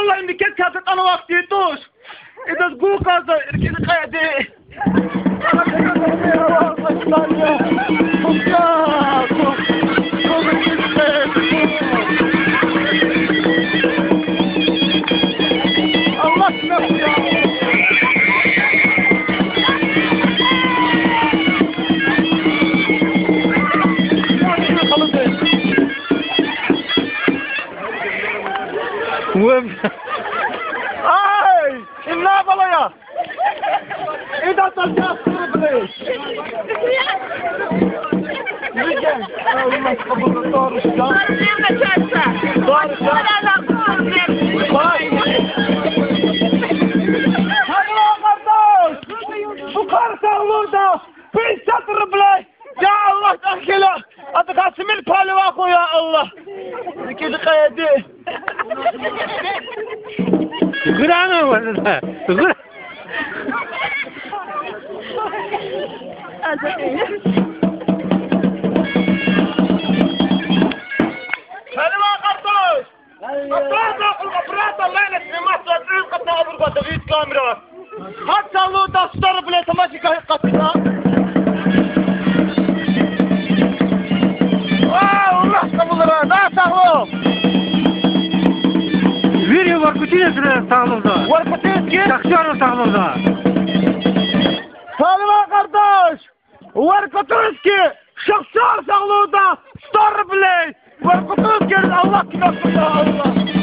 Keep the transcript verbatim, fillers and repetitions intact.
Аллагь, мекет кафетӀана вахт туш. Идаз гу кӀанзава, рикӀин кьейиди. Аллагь, Ай! Инна балая! Ида тажа струблей! Виден, Аллагь кьабул тарыш я. Тарыш я. Бай. Ханва къардаш! Бу кар сагълуда пятьдесят рублей! Я Аллагь, тахила! Адакай симил палива ху, я Аллагь! Зикир къайди. Гурана варда. Гур. Салам, къардаш! Обратно, обратно, мене снимать, за три кота обратно, вид камера. Гьа сагълуда сто рублей тамаши кай къатна. Ва, Аллагь кьабулрай, на сагълу. Вири Воркутинский сагълуда. Воркутинский? Шахтёр сагълуда. Салам, къардаш! Воркутинский Шахтёр сагълуда сто рублей. Воркутинский, Аллагь куьмек хьуй, я Аллагь.